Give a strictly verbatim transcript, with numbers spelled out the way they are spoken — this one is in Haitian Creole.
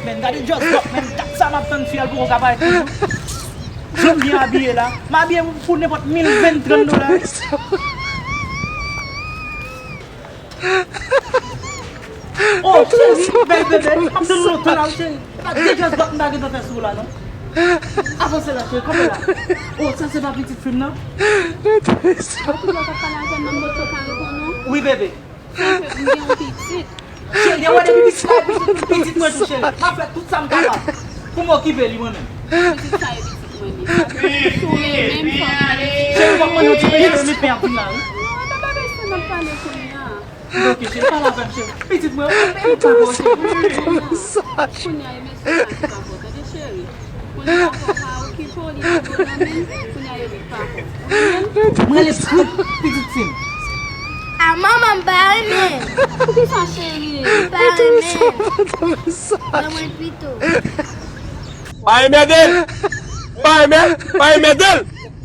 Men gade just drop, men dat sa m ap tann fi a l poko ka parèt toujou. Jan m byen abiye la, m abiye pou nenpòt mil, ven, trant dola. Oh, cheri, bèl bebe, m ap tann ou lontan la, wi, cheri. Pa t gen just drop m ta gentan fè sou ou la, non. Avanse la, cheri, kanpe la. Oh, sa se pa pitit fi m nan? Ou toujou ap pale avè m, nan mòso pa reponn ou? Wi, bebe. Sa fè m gen yon pitit. Cheri, wè depi pitit la, pitit, pitit mwen tou, cheri. M ap fè tout sa m kapab pou m okipe li mwen menm. Pitit sa e pitit mwen li. Si w renmen m, fò w pale. Cheri, w ap mande yon ti peye, men pen ap vin la, wi. Non, e pa bagay sa n ap pale kounye a. Ok, cheri, pale avè m, cheri. Pitit mwen, ou pa bon, cheri. Kounye a, e mesye sa ki pa bon, tande, cheri. Kounye a, fò w pa okipe w, li pa bon nan men, kounye a, e li k pa bon. Ou konprann? Mwen rele Scoop, pitit fi m. A manman m pa renmen. Poukisa, cheri? M pa renmen. Ban mwen l pito. Pa enmède l! Pa enmè-, pa enmède l!